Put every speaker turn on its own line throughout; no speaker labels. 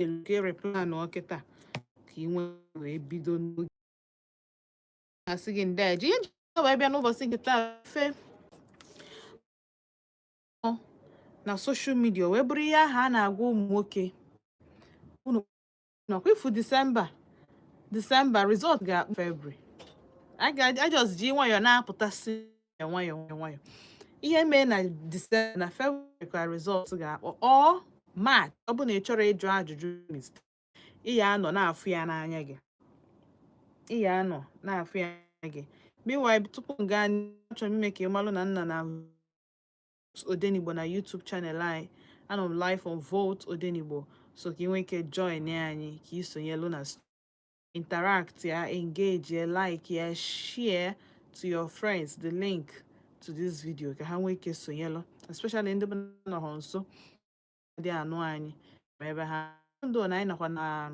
Ka ị replan kịta ka ị nwee wee bido n'oge. Asị gị ndị a ji ihe njikọ wee bịa n'ụbọchị nke taa fe na social media, wee bụrụ ihe ahụ a na-agwa ụmụ nwoke unu nakwa ifu Disemba. Disemba result ga-akpọ February. A ga-just ji nwayọọ na-apụtasị nwayọọ nwayọọ nwayọọ. Ihe mee na Disemba na February ka result ga-akpọ ọ March. Ọ bụ na ị chọrọ ịjụ ajụjụ, ị ya anọ na-afụ ya n'anya gị, ị ya anọ na-afụ ya n'anya gị. Meanwhile, tupu m gaa, achọrọ m ime ka ị malụ na nna na Odenigbo na YouTube channel anyị, anọ m live on Volt Odenigbo, so ka ị nwee ike join anyị, ka ị sonyelu na interact ya, engage ya, like ya, share to your friends the link to this video ka ha nwee ike sonyelu, especially ndị nọ nso dị anụ anyị ma ebe ha ndụ na anyị nọkwa na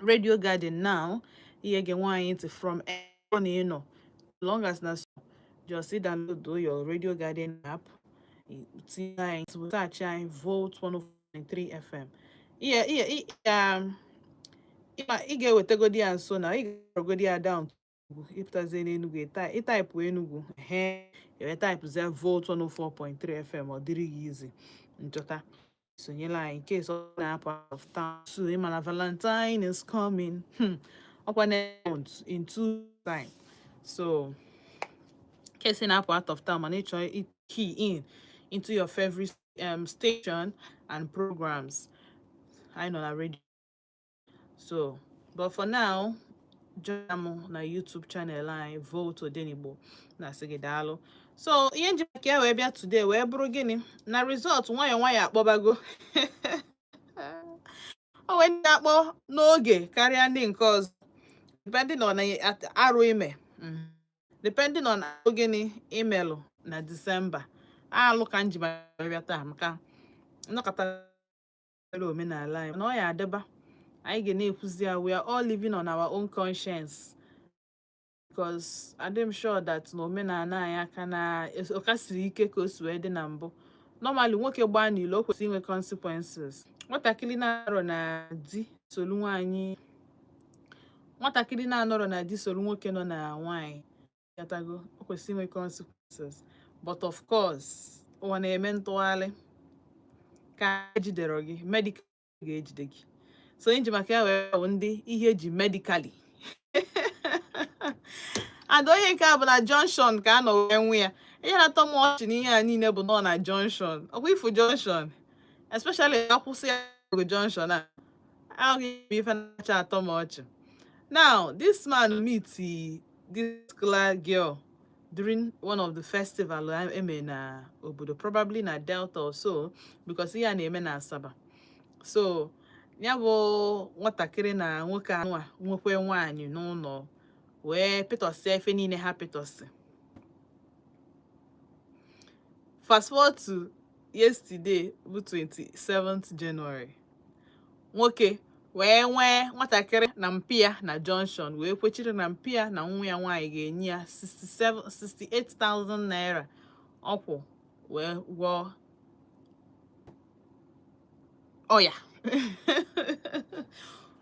Radio Garden now. Ihe ge nwaanyị ntị from ebe na ị nọ, long as na just download your Radio Garden app, tinye anyị, search anyị Volt 104.3 FM. Ihe ihe ị ga-ewetagodi ya nso na ị ga-arụgodi ya down, ịpụtazie n'Enugu, ịtype Enugu, ehe, ewe typezie Volt 104.3 FM, ọ dịrị gị izi nchọta. Sonyela anyị in case ọ na-apụ out of town. So ịma na Valentine is coming, ọkwa next month in two time. So case ị na-apụ out of town mana ịchọ key in into your favorite station and programs, anyị nọ na radio. So, but for now, join m na YouTube channel anyị, Volt Odenigbo. Na-asị gị daalụ. So ihe nji maka ya wee bịa today wee bụrụ gịnị? Na result nwayọọ nwayọọ akpọbago. O nwee ndị akpọ n'oge karịa ndị nke ọzọ, depending on arụ ime, depending on arụ gịnị imelụ na Disemba. Alụ ka m ji bịa taa maka nnọkọta omenala anyị na ọ ya adịba, anyị ga na-ekwuzi ya. We are all living on our own conscience because adị sure that na omenala anyị aka na ọka siri ike ka o si wee dị na mbụ. Normally, nwoke gbaa n'ilo, o kwesịrị inwe consequences. Nwatakịrị na-anọrọ na di solu nwaanyị, nwatakịrị na-anọrọ na di solu nwoke nọ na nwaanyị yatago, o kwesịrị inwe consequences. But of course, ụwa na-eme ntụgharị. Ka ejidere gị medical, ga-ejide gị. So nji maka ya wee bụ ndị ihe eji medically. And onye nke a bụ na junction ka a nọ wee nwe ya. Ihe na-atọ m ọchị n'ihe a niile bụ nọ na junction, ọkwa ifu junction, especially akwụsị ya junction a ahụghị m ife na-acha atọ m ọchị. Now, this man meet this particular girl during one of the festival eme na obodo, probably na Delta or so, because ihe a na-eme na Asaba. So ya bụ nwatakịrị na nwoke anụ a nwekwe nwaanyị n'ụlọ wee pịtọsịa ife niile ha pịtọsị. Fast forward to yesterday bụ 27th January, nwoke wee nwee nwatakịrị na mpi ya na junction, wee kwechiri na mpi ya na nwa ya nwaanyị ga-enye ya 67 68,000 naira ọkwụ wee gwọọ ọya.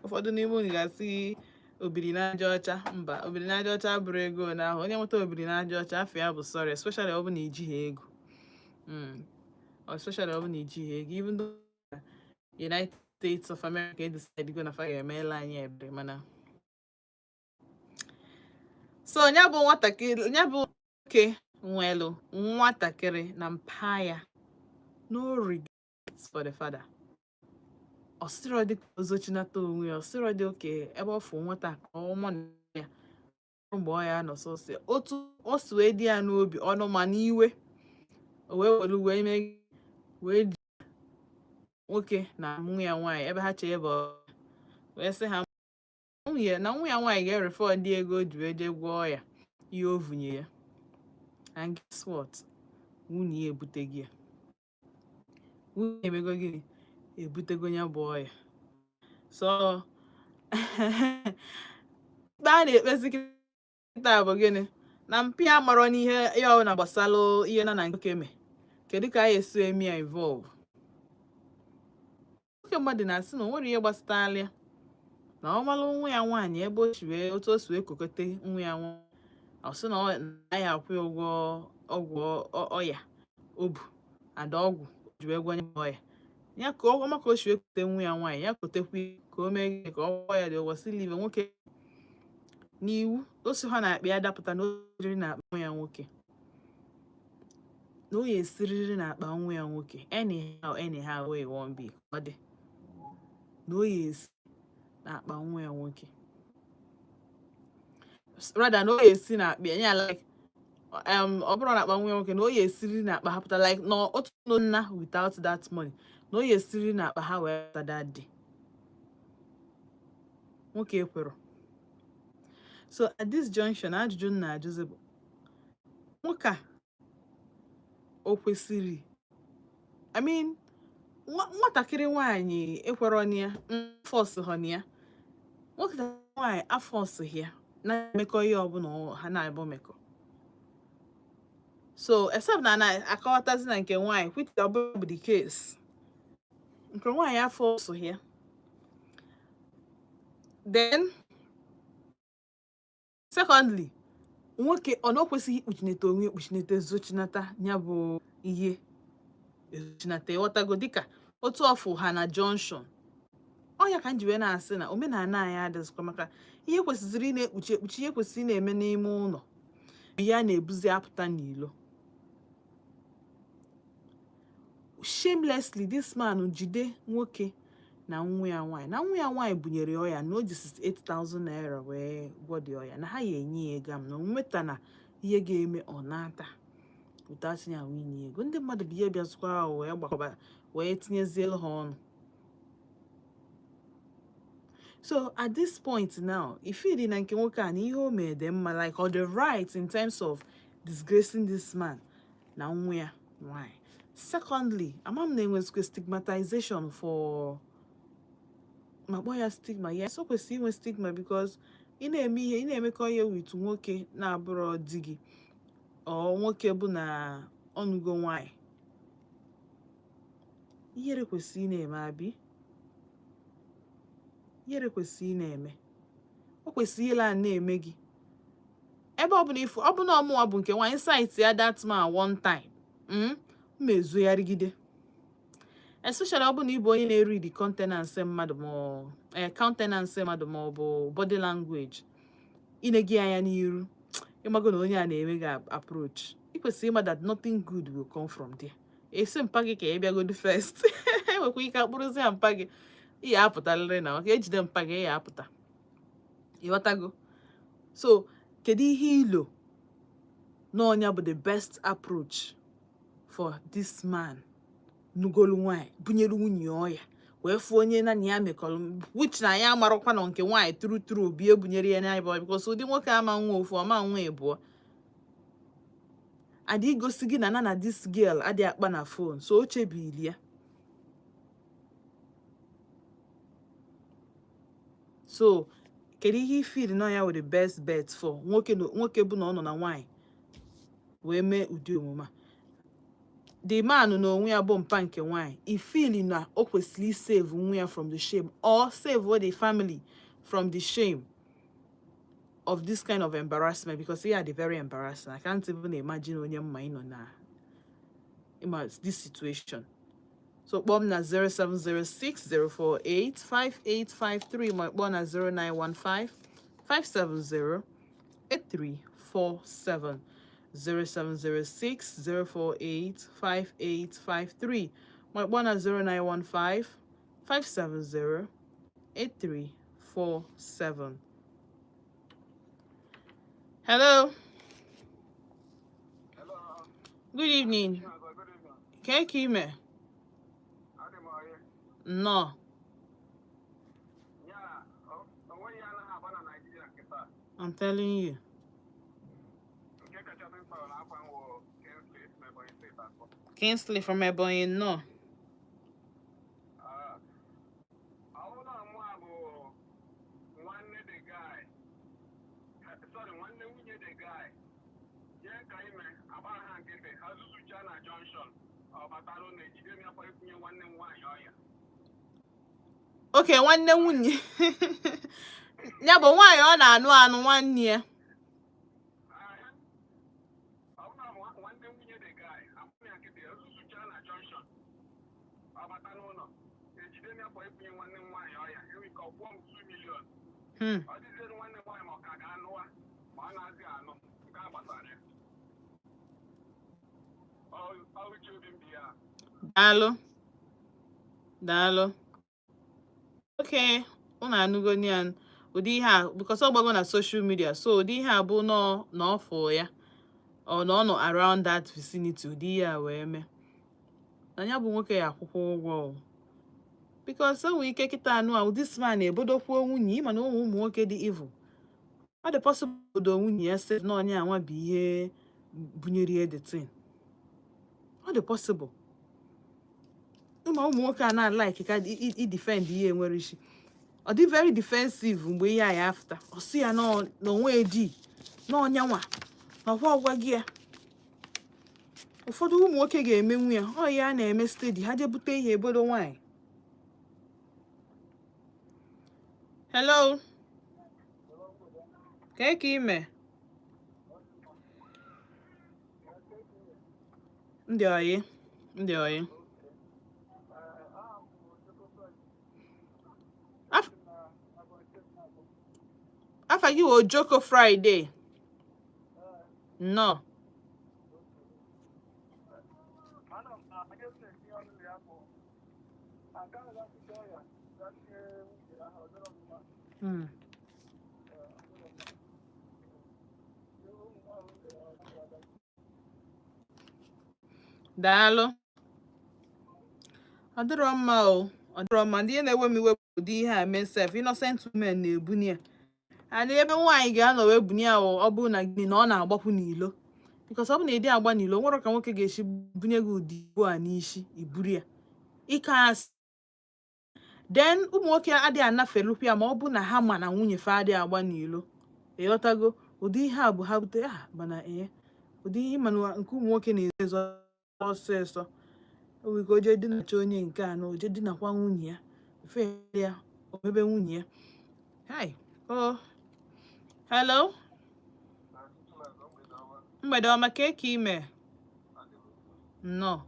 Ụfọdụ n'ime unu ga-asị obiri n'aja ọcha. Mba, obiri n'aja ọcha abụrụ ego n'ahụ. Onye nweta obiri n'aja ọcha, afọ ya bụ sorry, especially ọ bụ na ijighị ego, especially ọ bụ na ijighị ego. Even though United States of America decide go na fa ga-emeela anyị ebere, mana so ya bụ nwatakịrị, ya bụ nwoke nwelu nwatakịrị na mpa ya, no regrets for the father. Ọ sịrọ dị ka ozochinata onwe ya, ọ sịrọ dị oke ebe ọ fụ nwata ka ọ mụ ya mgbe ọ ya nọ sọsọ otu o si wee dị ya n'obi ọnụ ma n'iwe, o wee were wee mee wee ji nwoke na nwunye ya nwaanyị ebe ha chee ebe wee sị ha nwunye na nwa ya nwaanyị ga-erefọ ndị ego o ji wee jee gwọọ ya ihe o vunye ya. And guess what? Nwunye ya ebuteghị ya. Nwunye emego gịnị? Ebutego ya bụ ọya. So ikpe a na-ekpezi kịta bụ gịnị? Na mpi a marọ n'ihe ya ọbụla gbasalụ ihe na nwoke me. Kedu ka a esi eme ya involve? Nwoke mmadụ na-asị na o nwere ihe gbasatara ya, na ọ malụ nwa ya nwaanyị ebe o si wee, otu o si wee kokote nwa ya nwaanyị. Ọ sị na ọ naghị akwụ ya ụgwọ ọgwụ ọya o bu and ọgwụ o ji wee gwanye ya ọya ya, ka ọ ma ka o si wee kote nwa ya nwaanyị, ya kotekwa ka o mee gịnị, ka ọ gwọ ya dị ụgwọ si live nwoke n'iwu o si ha na-akpa ya dapụta na o jiri na-akpa nwa ya nwoke, na o ya esiriri n'akpa nwa ya nwoke anyhow, anyhow wey e wan be, ka ọ dị na o ya esi n'akpa nwa ya nwoke, rather na o ya esi n'akpa ya ya, like ọ bụrụ na akpa nwa ya nwoke, na o ya esiriri n'akpa ha pụta, like na otu nna without that money, na o ya esiriri n'akpa ha wee pụta that day. Nwoke ekwero. So at this junction, ajụjụ m na-ajụzi bụ, nwoke a o kwesịrị, I mean, nwatakịrị nwaanyị ekwerọ na ya force ha na ya, nwatakịrị nwaanyị aforceghị ya na-emekọ ihe ọbụla ha na-abụ mekọ. So except na na-akọwatazi na nke nwaanyị, which ọ bụrụ bụ the case, nke nwaanyị aforceghị ya. Then secondly, nwoke ọ na o kwesịghị ikpuchinete onwe, ekpuchinete, zochinata ya bụ ihe, ezochinata, ịghọtago, dịka otu ọfụ ha na junction. Ọ ya ka m ji wee na-asị na omenala anyị adịzikwa, maka ihe kwesịrị ị na-ekpuchi ekpuchi, ihe kwesịrị ị na-eme n'ime ụlọ, ihe a na-ebuzi apụta n'ilo shamelessly. This man jide nwoke na nwa ya nwaanyị, na nwa ya nwaanyị bunyere ya ọya, na o ji 68,000 naira wee gwọ dị ọya, na ha ya enye ya ego am na onweta na ihe ga-eme ọ nata without ya nwunye ego. Ndị mmadụ bụ ihe bịazikwa ahụ wee gbakọba wee tinyezielu ha ọnụ. So at this point now, ifeeli na nke nwoke a na ihe o mee dị mma, like ọ dị right in terms of disgracing this man na nwa ya nwanyị? Secondly, ama m na enwezikwa stigmatization for, ma kpọọ ya stigma. Yes, o kwesịrị inwe stigma, because ị na-eme ihe, ị na-emekọ ihe with nwoke na-abụrọ di gị, ọ nwoke bụ na ọnụgo nwanyị, ihere kwesịrị ị na-eme, abi ihere kwesịrị ị na-eme, o kwesịrị ile a na-eme gị ebe ọ bụla ifu. Ọ bụ na ọmụnwa bụ nke nwaanyị sight ya that man one time, m ezogharịgide, especially ọ bụ na ị bụ onye na-eri the countenance mmadụ, ma ọ countenance mmadụ ma ọ bụ body language, ine gị anya n'iru, ịmago na onye a na-eme gị approach, ị kwesịrị ịma that nothing good will come from there. Esi mpa gị ka ị bịagodu first, enwekwa ike akpụrụzi ya mpa gị, ị ya apụtarịrị na maka ejide mpa gị, ị ya apụta, ịghọtago? So kedu ihe ilo n'ọnya bụ the best approach for this man nugolu nwanyị bunyere nwunye ọya, wee fụ onye na ya mekọrọ, which na ya amarụkwa na nke nwaanyị tụrụ tụrụ obi ebunyere ya n'anya, because ụdị nwoke ama nwa ofu, ọma nwa ịbụọ, and igosi gị na na this girl adịghị akpa na phone, so o chebili ya. So kedu ihe i feel na ya wụ the best bet for nwoke nwoke bụ na ọ nọ na nwaanyị wee mee ụdị omume a? The man n'onwe ya bụ mpa nke nwaanyị, i feel na o kwesịrị save nwa ya from the shame or save the family from the shame of this kind of embarrassment? Because yeah, dị very embarrassing. I can't even imagine onye mma ịnọ na ịma this situation. So kpọọ m na 07060485853, ma kpọọ na 0915 570 8347, 0706 048 5853, ma kpọọ na 0915 570 8347. Hello.
Hello.
Good evening.
Chinazọ, good evening.
Kee ka ime?
Adị m ọyị.
Nnọọ.
Ya, o nweghị anaghị agba na Naịjirịa nke taa.
I'm telling you.
Nke kachasị mkpa bụ na akwa nwụ Kingsley si Ebonyi Steeti akpọ.
Kingsley from Ebonyi, nnọọ.
Ah, ọ bụrụ na mụ a bụ nwanne the guy, sorry, nwanne nwunye the guy, jee ka ime agba ha nkịtị, ha zuzucha na junction, ọ batara na ejide m ya kwa ikwunye nwanne m nwaanyị ọya.
Oke nwanne nwunye ya bụ nwaanyị ọ na-anụ anụ nwanne ya.
Ọ bụrụ na nwanne nwunye the guy, akwụ ya nkịtị, ezuzucha na junction, ọ bata n'ụlọ, ejide m ya kpọ ibunye nwanne m nwaanyị ọya, enwe ike ọ kwụọ m 2 million. Ọ dịziere nwanne m nwaanyị ma ọ ka ga-anụwa ma ọ na-azị anụ, nke a gbasara ya. Ọ uche obi m dị ya.
Daalụ, daalụ. Okay, unu anụgo ya, ụdị ihe a, because ọ gbago na social media. So ụdị ihe a bụ nọ na ọ fụ ya, ọ na ọ nọ around that vicinity, ụdị ihe a wee mee na ya bụ nwoke ya akwụkwọ ụgwọ o, because o nwere ike kịta anụ a, this man ebodokwuo nwunye. Ịma na ụmụ nwoke dị evil. Ọ dị possible obodo nwunye ya sị na onye anwa bụ ihe bunyere ya the thing. Ọ dị possible ụmụ nwoke a na-alike ka i defend ihe nwere isi. Ọ dị very defensive mgbe ihe a ya after ọ sị ya na onwe di na ọnyanwa na ọkwa ọgwa gị ya. Ụfọdụ ụmụ nwoke ga-emenwu ya. Ọ ya a na-eme steady, ha jee bute ihe ebodo nwaanyị. Hello, ka ka ime ndị oyi, ndị oyi. Afa gị wụ Ojoko Friday. Nnọọ. Daalụ. Ọ dịrọ mma o, ọ dịrọ mma. Ndị ihe na-ewe m iwe bụ ụdị ihe a mee sef, innocent women na-ebuni ya. And ebe nwaanyị ga-anọ wee bunye ya, ọ bụrụ na gịnị na ọ na-agbapụ n'ilo, because ọ bụ na ịdị agba n'ilo, nwere ka nwoke ga-esi bunye gị ụdị ibu a n'isi, iburu ya ike asị. Then ụmụ nwoke adịghị anafelukwu ya ma ọ bụ na ha ma na nwunye fa adịghị agba n'ilo. Ịghọtago? Ụdị ihe a bụ ha bute ah, mana ee, ụdị ihe mana nke ụmụ nwoke na-ezo ọsịsọ. O nwere ike o jee dinacha onye nke a na o jee dinakwa nwunye ya fe ya, omebe nwunye ya. Hi, oh, hello, mgbede ọma. Ka ka ime? Nnọọ.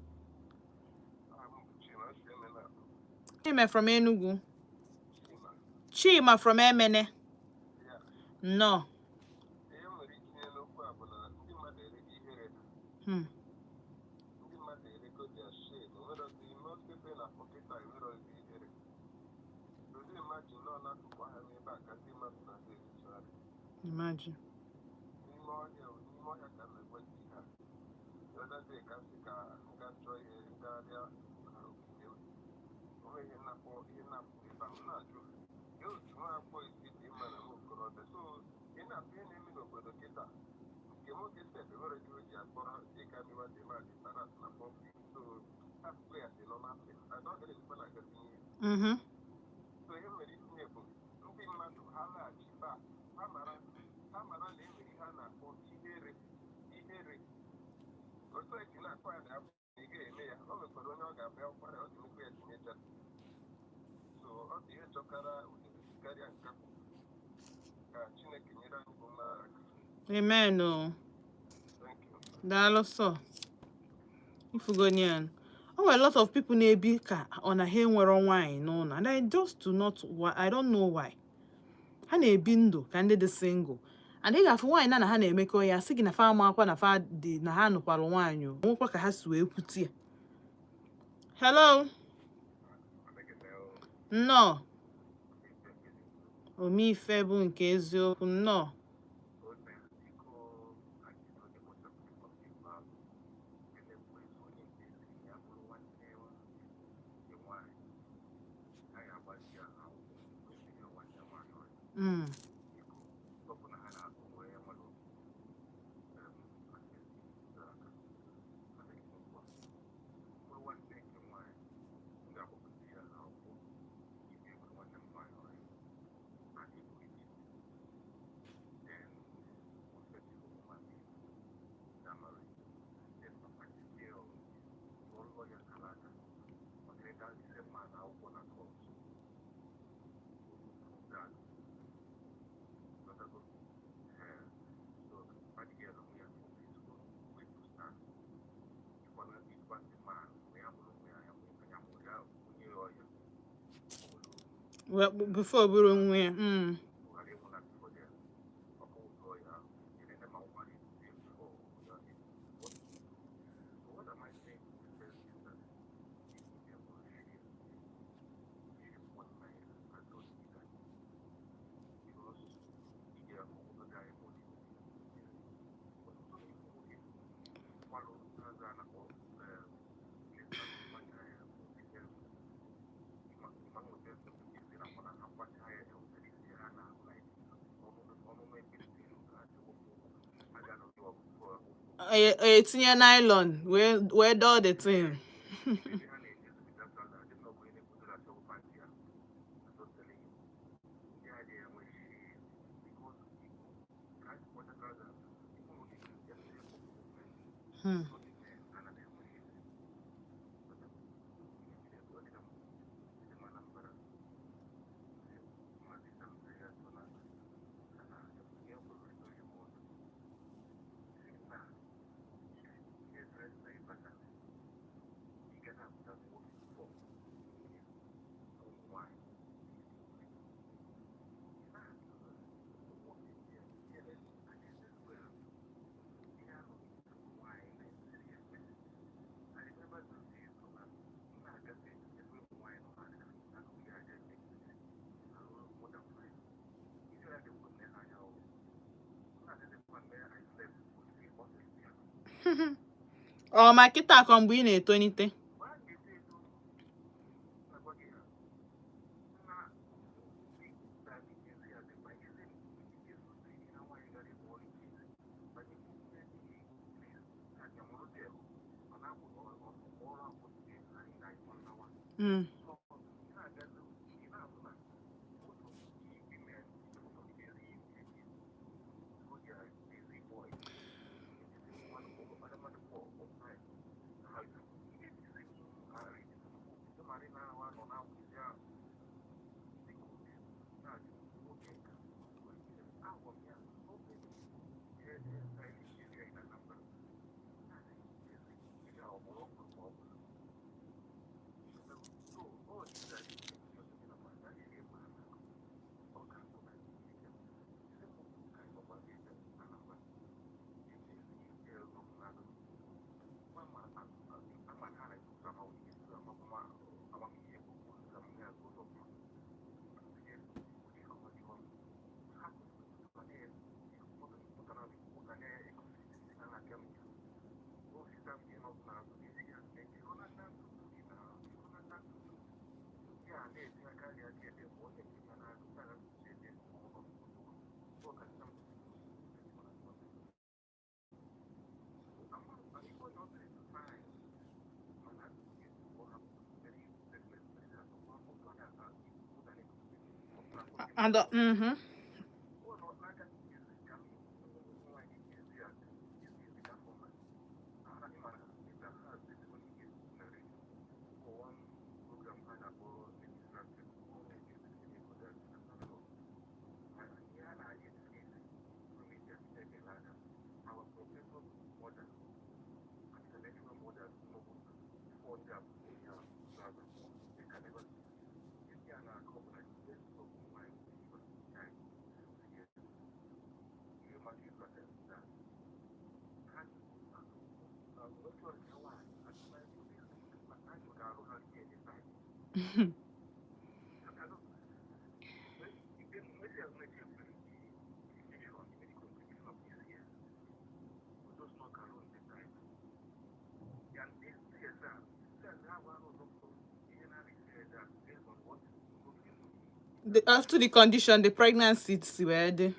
Chima from Enugu. Chima from Emene. Nnọọ. Imagine. Amen o. Daalụ sọ. Ifugoni ya. O nwere a lot of people na-ebi ka ọ na ha enwero nwaanyị n'ụlọ, and I just do not I don't know why. Ha na-ebi ndụ ka ndị dị single, and ị ga-afụ nwaanyị na ha na-emekọ ya, sị gị na fa amakwa na fa dị na ha nụkwara nwaanyị o nwekwa ka ha si wee kwute ya. Hello. Nnọọ. Omeife bụ nke eziokwu. Nnọọ. Well, before bụrụ nwa ya. Etinye nylon wee dọọ the thing. Ọ ma kịta akọ mgbe ị na-etonite. And after the condition, the pregnancy si wee dị.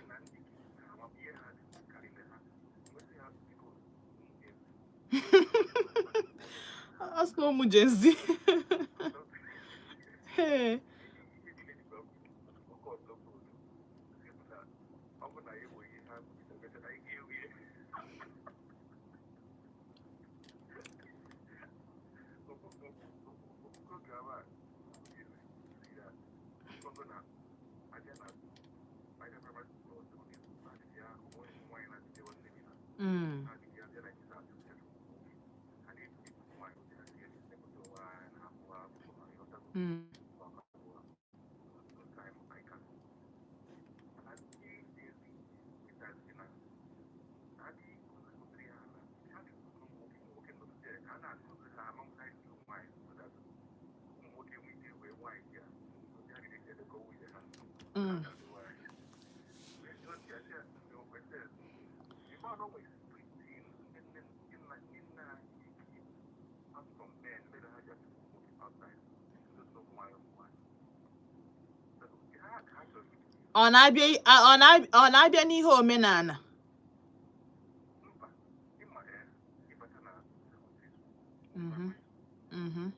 Asị na ụmụ Gen Z. Hey. Ọ na-abịa ọ na-abịa n'ihe omenala. Mhm.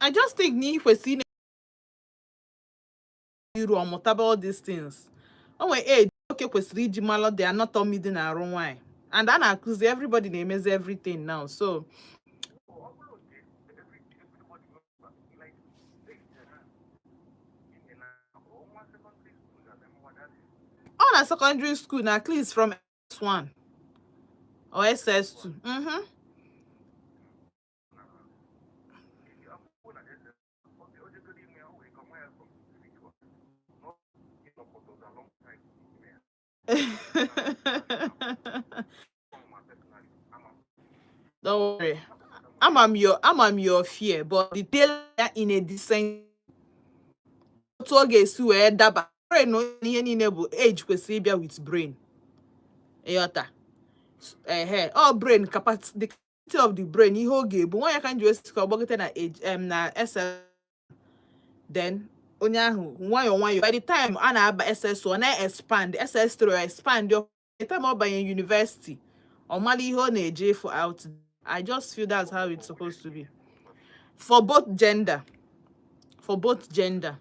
I just think na ị kwesịrị iru ọmụtaba all these things. O nwere age nwoke kwesịrị iji malụ the anatomy dị n'arụ nwaanyị, and a na-akụzi, everybody na-emezi everything now, so ọ na secondary school na at least from S1 or SS2. Don't worry. Ama m your fear, but the tell ya in a decent otu ọ ga-esi wee daba brain ihe niile bụ age kwesịrị ịbịa with brain, ịghọta? Ehe, ọ brain capacity, the capacity of the brain, ihe ọ ga-ebu nwa ya ka m ji wee sị ka ọ gbagote na age na SL, then onye ahụ nwayọọ nwayọọ, by the time a na-aba SS1 na-expand, SS3 ọ expand, by the time ọ banye university, ọ mara ihe ọ na-eje ịfụ out. I just feel that's how it's supposed to be for both gender, for both gender.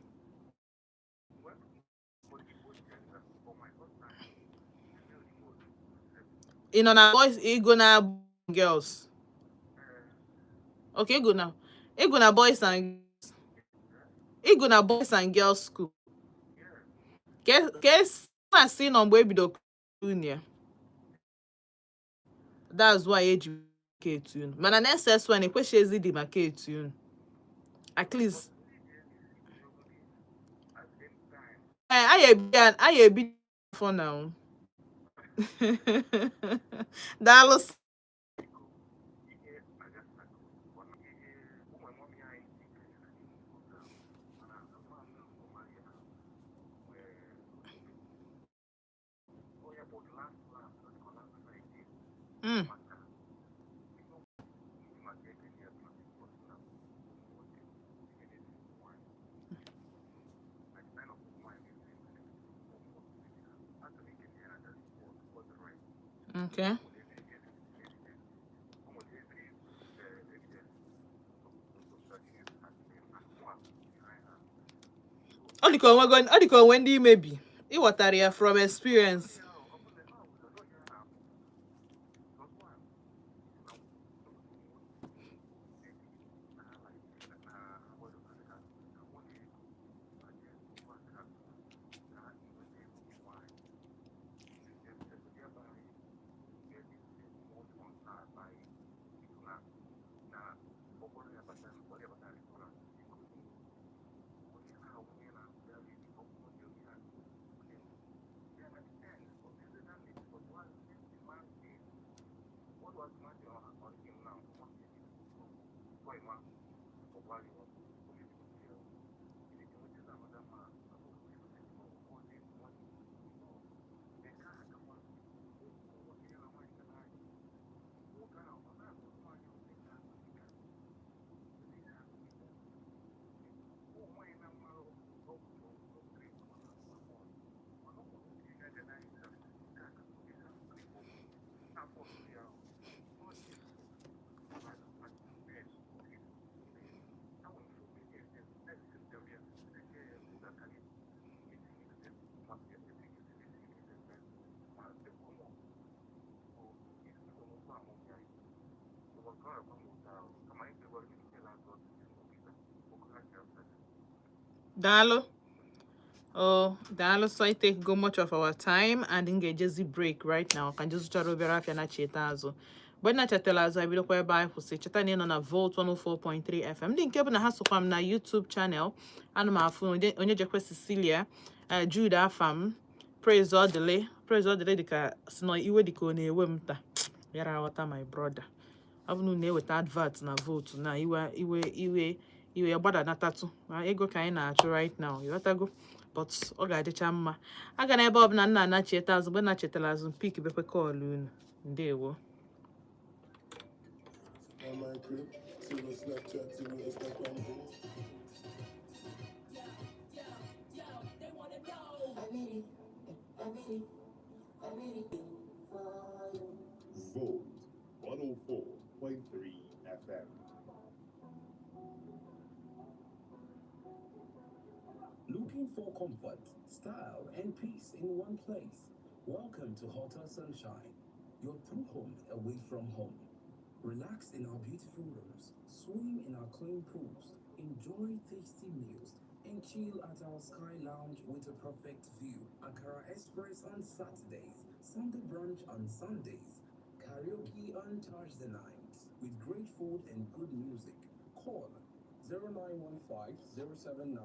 Ị nọ na boys, ịgụ na girls? Okay, ịgụ na boys and ịgụ na boys and girls school. Ka esi nọ mgbe ebido unu ya, that's why eji maka etu unu, mana na SS1 ekwesịghịzi dị maka etu unu at least. Ee, anyị ebi for now. Daalụ. Okay. Ọ dịka onwego, ọ dịka onwe ndị imebi ịghọtara ya from experience. Daalụ. Oh, daalụ. So I take go much of our time and m ga-ejezi break right now ka nje zụchara obere afịa na cheta azụ. Mgbe na chetara azụ, ebidokwa ebe anyị kwụsị. Cheta na ị nọ na Volt 104.3 FM. Ndị nke bụ na ha sokwa m na YouTube channel, ana m afụ onye jekwe Cecilia, Jude Afam, Praise Odile. Praise Odile dịka si na iwe dịka ọ na-ewe m taa yara aghọta. My brother, ọ bụ na unu na-eweta advert na Volt na iwe iwe iwe iwe gbadanatatụ ma ego ka anyị na-achụ right now, ịghọtago? But ọ ga-adịcha mma aga na ebe ọbụla nna anachieta azụ. Mgbe na chetara azụ, pick bekwe call unu. Ndewo.
On my crib, zero Snapchat, zero Instagram.
Volt 104.3 FM.
Looking for comfort, style, and peace in one place? Welcome to Hotel Sunshine, your true home away from home. Relax in our beautiful rooms, swim in our clean pools, enjoy tasty meals, and chill at our Sky Lounge with a perfect view. Akara Express on Saturdays, Sunday brunch on Sundays, karaoke on Thursday nights, with great food and good music. Call 0915 079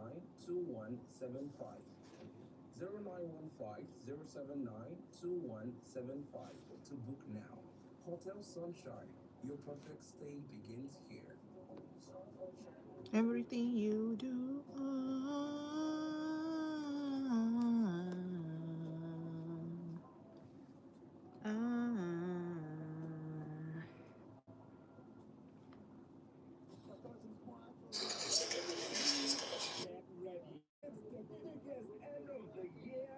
2175. 0915 079 2175 to book now. Hotel Sunshine, your perfect stay begins here.
Everything you do. Ah, ah.
Get ready. It's the biggest end of the year.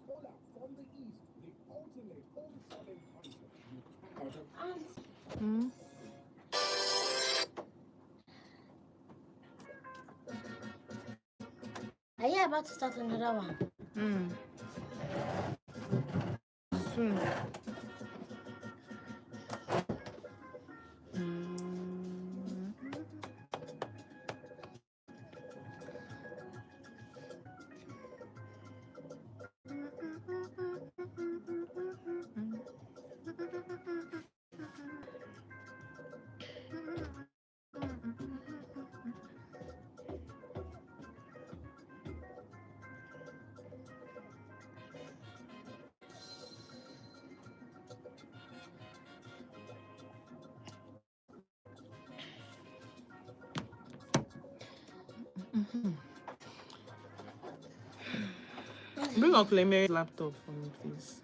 Caller from the East, the ultimate homecoming concert. You cannot
Are you about to start another one?
Soon. Bring Uncle Emery's laptop for me, please.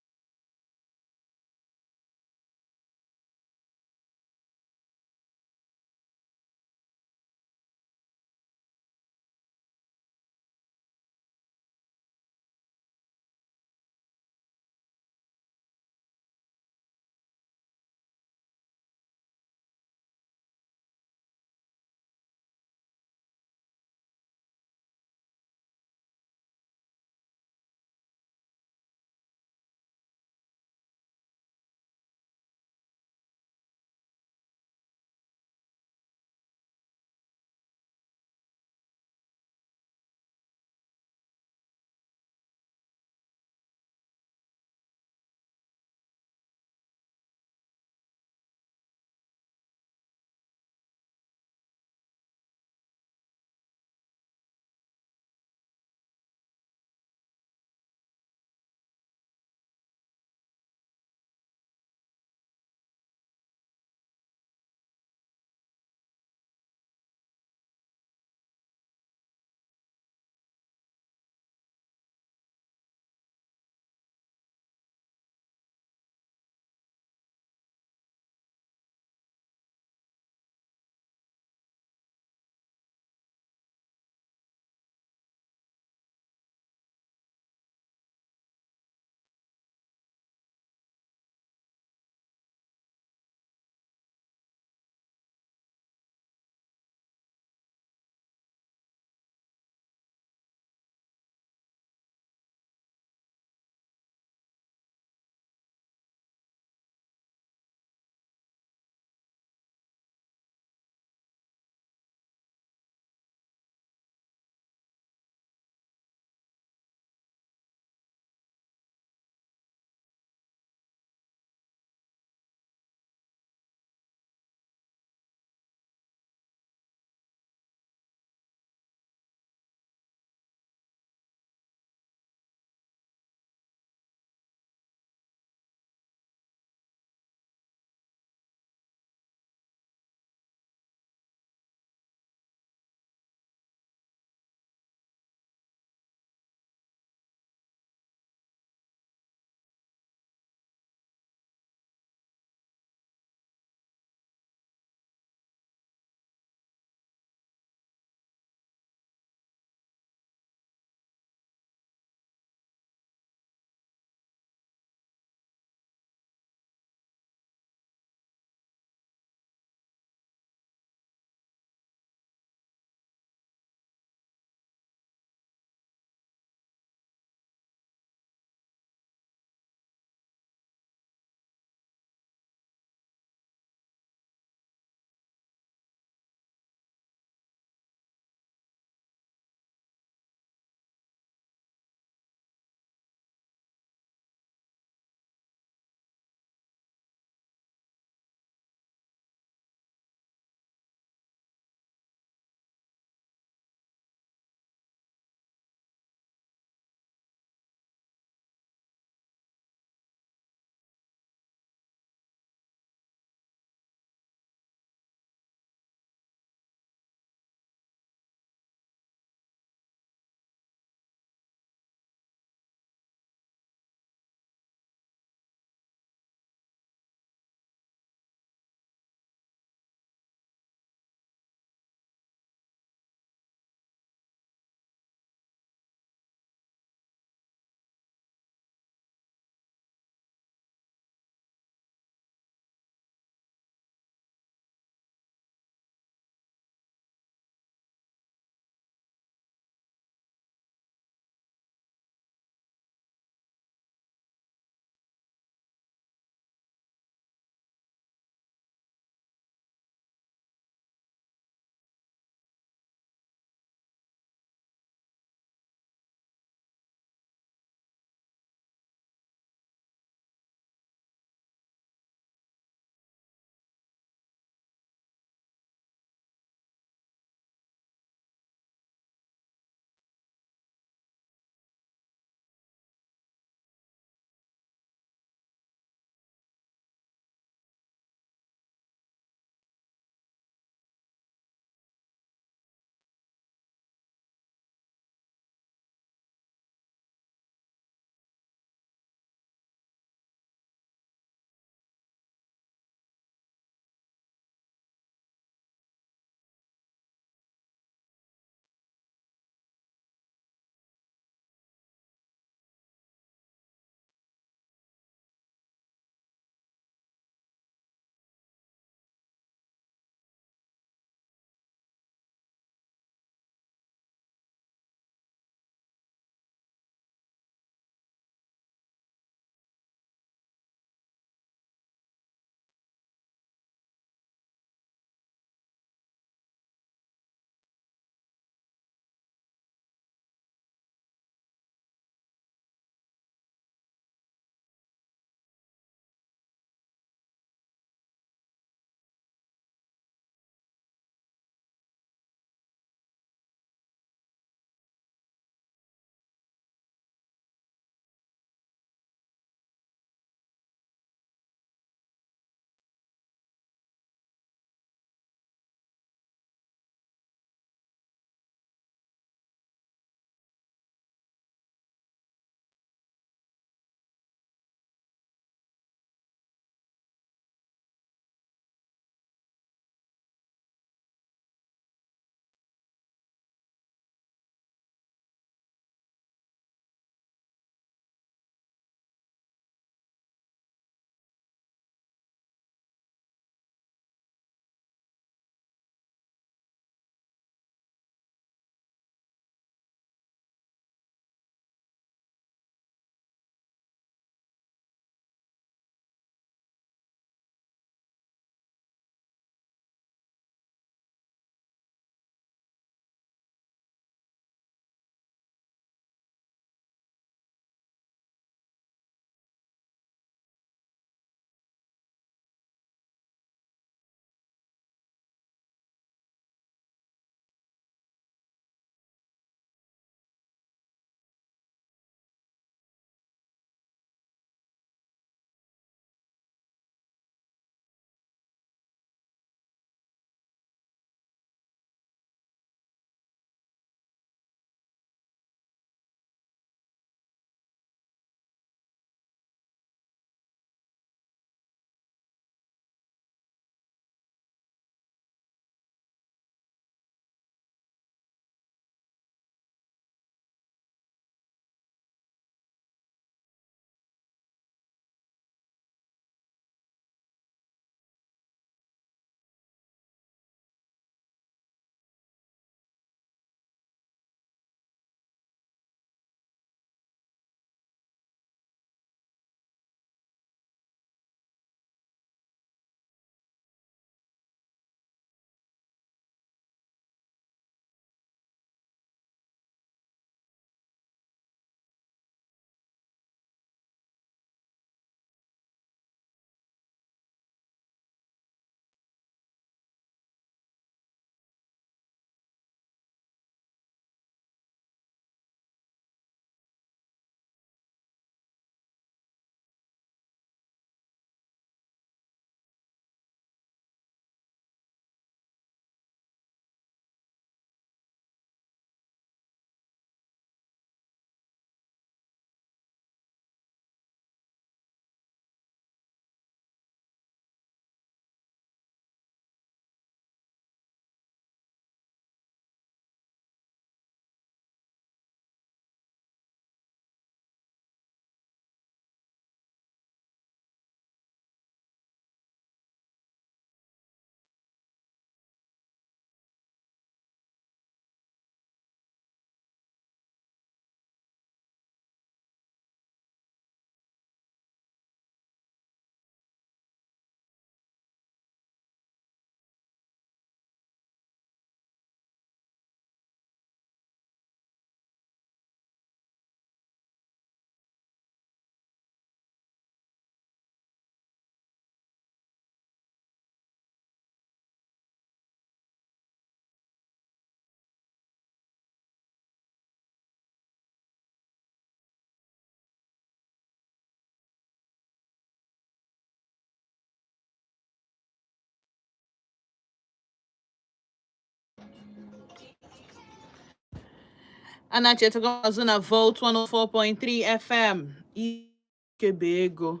A na-echetagwa azụ na Volt 104.3 FM. Ikebe ego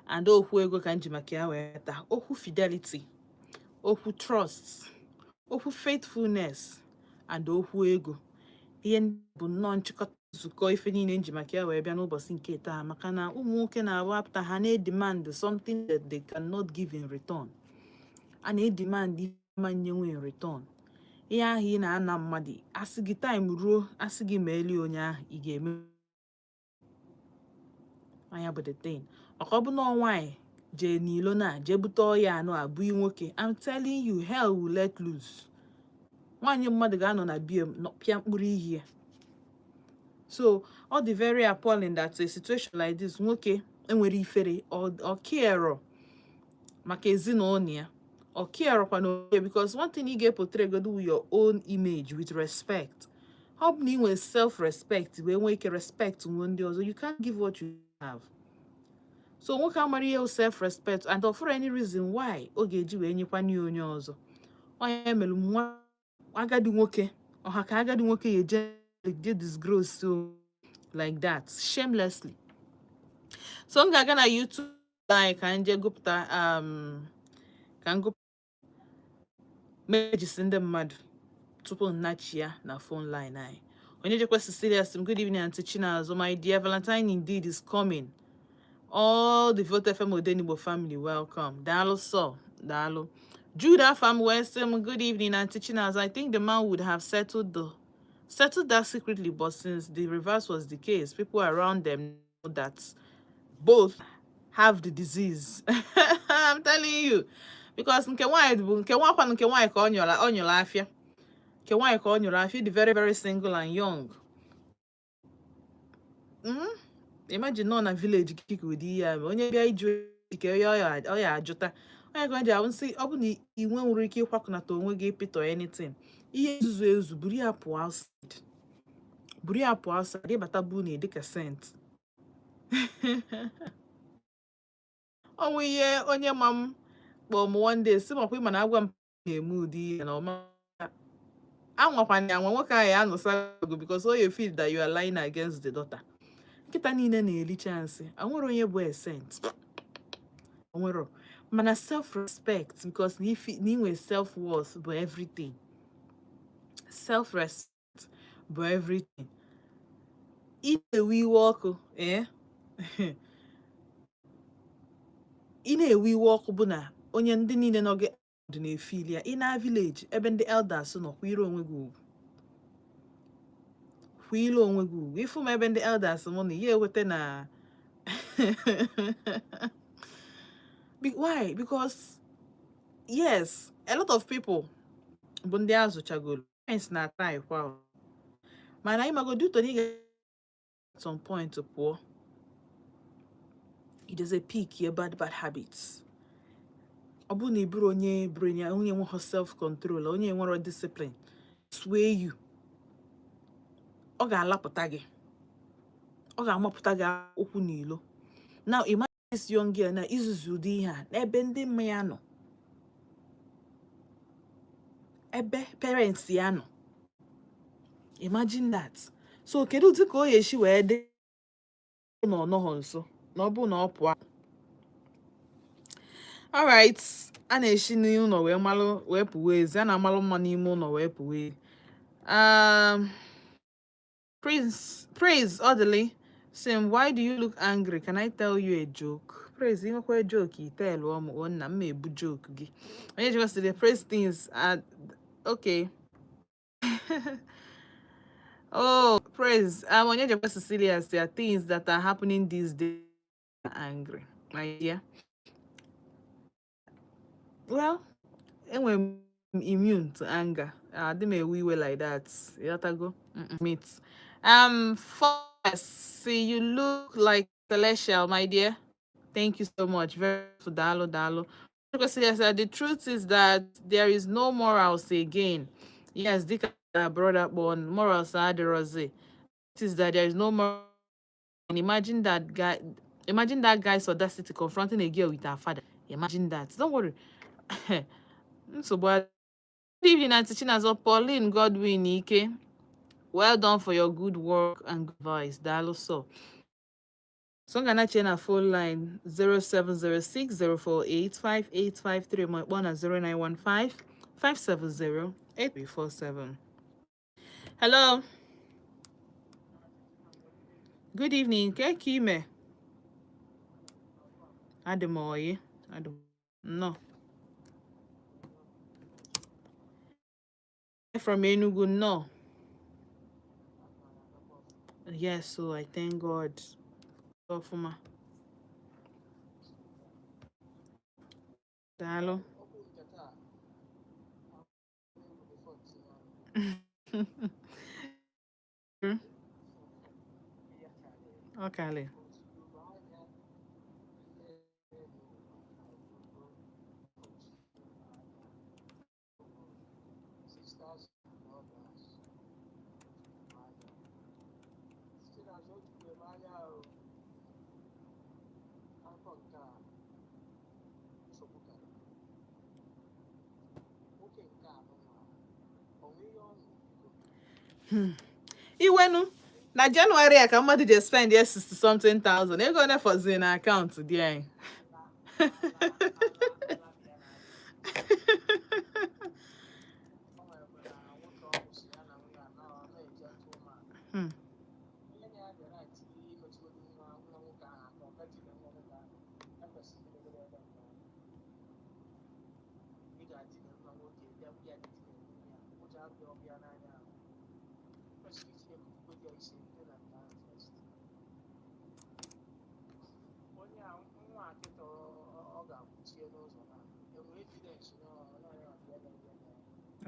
and okwu ego ka nji maka ya wee taa. Okwu fidelity, okwu trust, okwu faithfulness and okwu ego. Ihe ndị bụ nnọọ nchịkọta nzukọ ife niile nji maka ya wee bịa n'ụbọchị nke taa, maka na ụmụ nwoke na-abụ apụta, ha na-edemand something that they cannot give in return. A na-edemand ma nyenwe in return. Ihe ahụ ị na-ana mmadụ, asị gị time ruo, asị gị ma eli onye ahụ ị ga-eme anya bụ the thing. Maka ọ bụ na nwaanyị jee n'ilo na jee bute ọya anụ abụghị nwoke, I'm telling you, hell will let loose. Nwaanyị mmadụ ga-anọ na bie pịa mkpụrụ ihe ya. So ọ dị very appalling that a situation like this, nwoke enwere ifere, ọ kero maka ezinụlọ ya, ọ kerọkwa n'onwe, because one thing ị ga-eportray godo your own image with respect. Ọ bụ na ị nwere self respect wee nwee ike respect nwee ndị ọzọ. You can't give what you have. So nwoke amara ihe self respect and for any reason why ọ ga-eji wee nyekwana ya onye ọzọ. Onye mere nwa agadi nwoke ọha ka agadi nwoke ya eje je disgrace so like that shamelessly. So m ga-aga na YouTube anyị ka m jee gụpụta ka m gụpụta messages ndị mmadụ tupu nnachi ya na phone line anyị. Onye jekwa Cecilia sị m, "Good evening, Aunty Chinazụ. My dear, Valentine indeed is coming. All the Vote FM Odenigbo family, welcome." Daalụ so, daalụ. Jude Afam wee sị m, "Good evening, Aunty Chinazụ. I think the man would have settled that secretly, but since the reverse was the case, people around them know that both have the disease." I'm telling you, because nke nwaanyị bụ nke nwakwa, nke nwaanyị ka ọ nyụrụ afịa, nke nwaanyị ka ọ nyụrụ afịa dị very very single and young. Imagine nọ na village gị ka ụdị ihe a mee. Onye bịa iju ike ọ ya ajụta onye ka ọ ji ahụ nsị. Ọ bụ na ị nwere ike ịkwakọnata onwe gị ịpịtọ anything, ihe nzuzo ezu, buru ya pụọ outside, buru ya pụọ outside. Ịbata bụ na dịka saint. Ọnwụ ihe onye ma m kpọọ m one day si makwa ịma na agwa m na-eme ụdị ihe na ọma anwakwana ya anwa. Nwoke ahụ ya anụsa ọgụ because o you feel that you are lying against the daughter. Nkịta niile na-elicha nsị, anwere onye bụ a saint, onwero. Mana self respect, because na ifi na inwe self worth bụ everything. Self respect bụ everything. Ị na-ewe iwe ọkụ, ee, ị na-ewe iwe ọkụ bụ na onye ndị niile nọ gị dị na-efili ya. Ị na village ebe ndị elders nọ, kwire onwe gị ugwu, kwile onwe gị ugwu. Ịfụ m ebe ndị elders mụ na ya eweta na. Why? Because yes, a lot of people bụ ndị azụchagoro parents na-ata kwa o. Mana ịmago due to na ị ga at some point pụọ, it is a pick your bad bad habits. Ọ bụrụ na ị bụrụ onye brain ya, onye nweghị self control, onye nwere discipline sway you, ọ ga-alapụta gị, ọ ga-amapụta gị okwu n'ilo. Now imagine this young girl na izuzu ụdị ihe a n'ebe ndị mma ya nọ, ebe parents ya nọ. Imagine that. So kedu ụdị ka ọ ga-esi wee dị na ọ nọghọ nso na ọ bụrụ na ọ pụọ? Alright, a na-esi n'ụlọ wee malụ wee pụwa ezi, a na-amalụ mma n'ime ụlọ wee pụwa ezi. Prince Praise Odili Sim, "Why do you look angry? Can I tell you a joke?" Praise, ị nwekwa joke i tell m o nna m ebu joke gị. Onye jikwa sị the praise things are okay. Oh, Praise. Onye jikwa Cecilia, there are things that are happening these days. Angry, my dear. Well, enwere m immune to anger. Adị m ewe iwe like that. Ịghọtago? Meet. First, see, you look like celestial, my dear. Thank you so much. Very dalo dalo. The truth is that there is no morals again. Yes, dịka brother born morals adịrọzi. It is that there is no more. And imagine that guy. Imagine that guy's audacity confronting a girl with her father. Imagine that. Don't worry. Nsogbu. Good evening, Auntie Chinazo. Pauline Godwin Ike. Well done for your good work and good advice. Daalụ so. So m ga-anachi na phone line 0706 048 5853, ma ịkpọ na 0915 570 8347. Hello. Good evening. Ke ka ime? Adị m oyi. Adị m nnọọ. From Enugu, nnọọ. Yes, so I thank God. Ọfụma. Daalụ. Ọ kalị. Iwenu na January a ka mmadụ ji spend ya 60 something thousand, ego one fọziri na akaụntụ di anyị?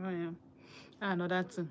Oh, yeah. Another thing.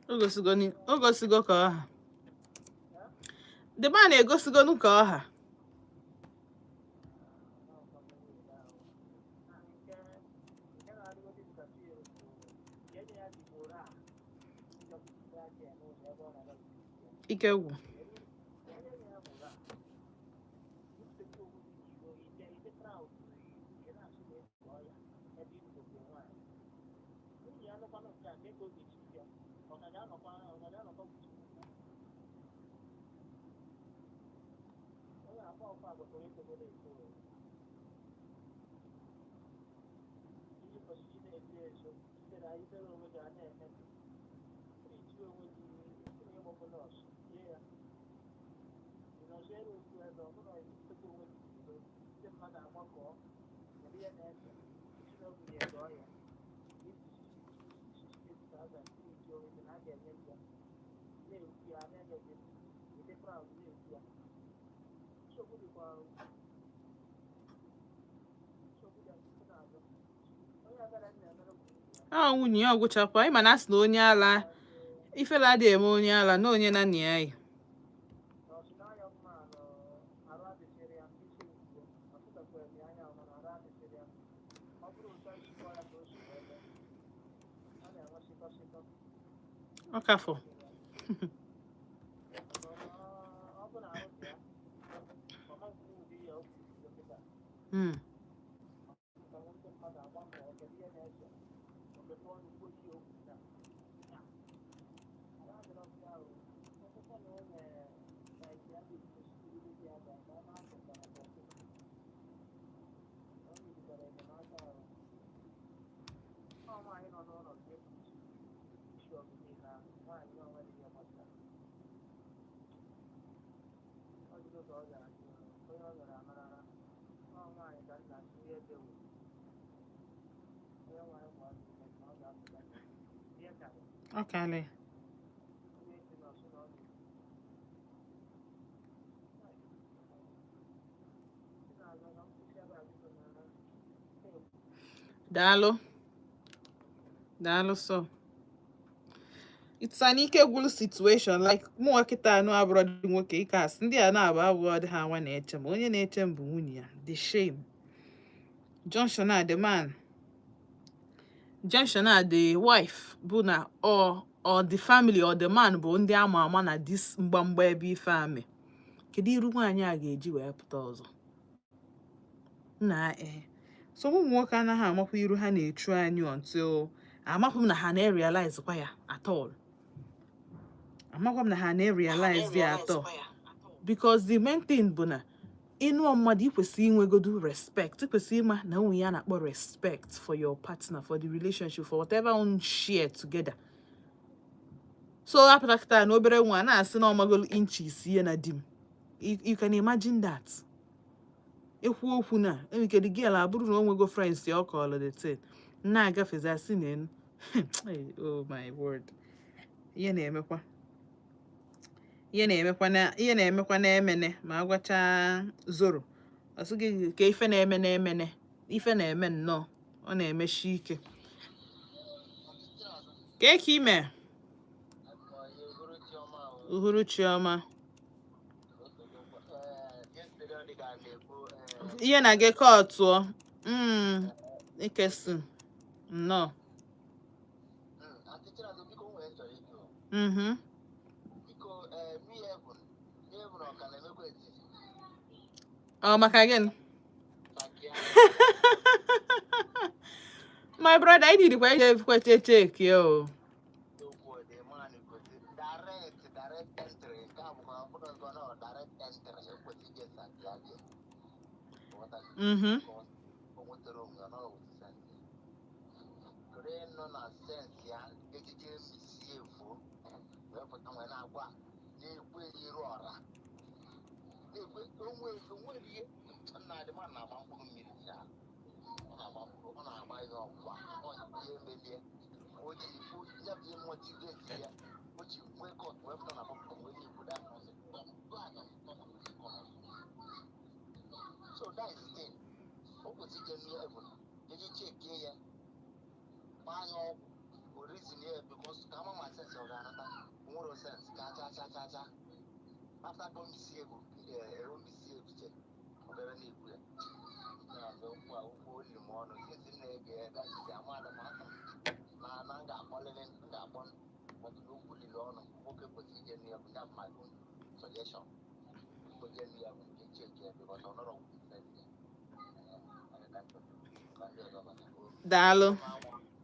O gosigo ka ọha. The man egosigonu ka ọha. Ike gwụ. Ọ nwunye ya ọgwụchakwa, ịma na asị na onye ala ifela adịghị eme onye ala na onye na nna ya yi. Ọ kafọ. Ọ kalị. Daalụ, daalụ. So it's an ike gwụlụ situation, like mụnwa kịta anụ abụrọ dị nwoke ike asị ndị a na-abụ abụọ dị ha nwa na-eche m, onye na-eche m bụ nwunye ya. The shame junction a, the man junction a, the wife bụ na or the family or the man bụ ndị ama ama na this mgbamgba ebe ife ame. Kedu iru nwaanyị a ga-eji wee pụta ọzọ nna? Ee, so ụmụ nwoke anaghị amakwa iru ha na-echu anyị until amakwa m na ha na-realize kwa ya at all. Amakwa m na ha na-realize ya at all, because the main thing bụ na ịnụọ mmadụ, ị kwesịrị inwegodu respect. Ị kwesịrị ịma na onwe ya na-akpọ respect for your partner, for the relationship, for whatever unu share together. So apụta kịta na obere nwa na-asị na ọmagolu inches ihe na di m. You can imagine that. Ekwu okwu na enwere ike the girl abụrụ na o nwego friends ya ọ kọọlụ the thing na-agafezi, asị na enu. Oh my word, ihe na-emekwa, ihe na-emekwa na ihe na-emekwa na-emene ma agwacha zoro ọsị gị ka ife na-eme na-emene, ife na-eme nnọọ, ọ na-emeshi ike ka eke ime. Uhuruchi ọma. Ihe na gị kọtụọ ikesi nnọọ.
Biko, Mi Heaven ọ ka na-emekwa etiti?
Ọ maka gịnị?
Maka ya.
My brother, ị dịrịkwa ije kwete cheki o.
Okwu dị man gosi direct entry nke a bụkwa ọbụla ọzọ na direct entry ekwesị ije Santiago. O nwetara onwe ya n'ọwụ sense. Kere nọ na sense ya ejije misi efuo wee pụta nwee na-agwa na-ekwe iru ọra na-ekwe onwe onwe ihe nna dị ma na-agba mkpụrụ mmiri ya, ọ na-agba mkpụrụ, ọ na-agba ihe ọgwụgwa, ọ ihe melie o ji ya bụ ihe motivate ya o ji nwee gut wee pụta na pọpụta wee na-ekwu that nonsense. So that is the thing. O kwesịrị ije mmiri heaven eji chekie ya, gbaa ya ọgwụ o reason ya, because ka ama ma sense ọ ga-anata nwere sense cha cha cha cha cha after ka o misi ego o misi ebiche ọ bịara na-ekwu ya na-azụ okwu a, okwu oli m ọnụ since m na-ege ya. That is amada m aka na na m ga-akpọlịrị, m ga-akpọ, but n'okwu lili ọnụ nwoke kwesịrị ije nụ ya bụ ya bụ my own suggestion. Kwesịrị ije nụ ya bụ nke cheki ya, because ọ nọrọ sense ya. Ka ndị ọzọ bata.
Daalụ.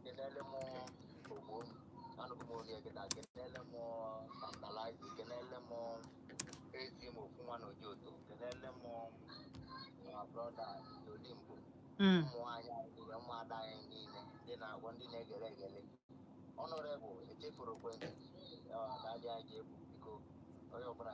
Kenele m ogbo m anụgo m onye gịda, kenele m tantalize, kenele m ezi m ofu nwa na ojoto, kenele m ma brother Olimbo, ụmụ nwaanyị anyị niile, ụmụada anyị niile, ndị na-agwọ, ndị na-egere egele ọnụrebụ echefuru ekwentị dadị anyị ga-ebu. Biko, onye ọbụla.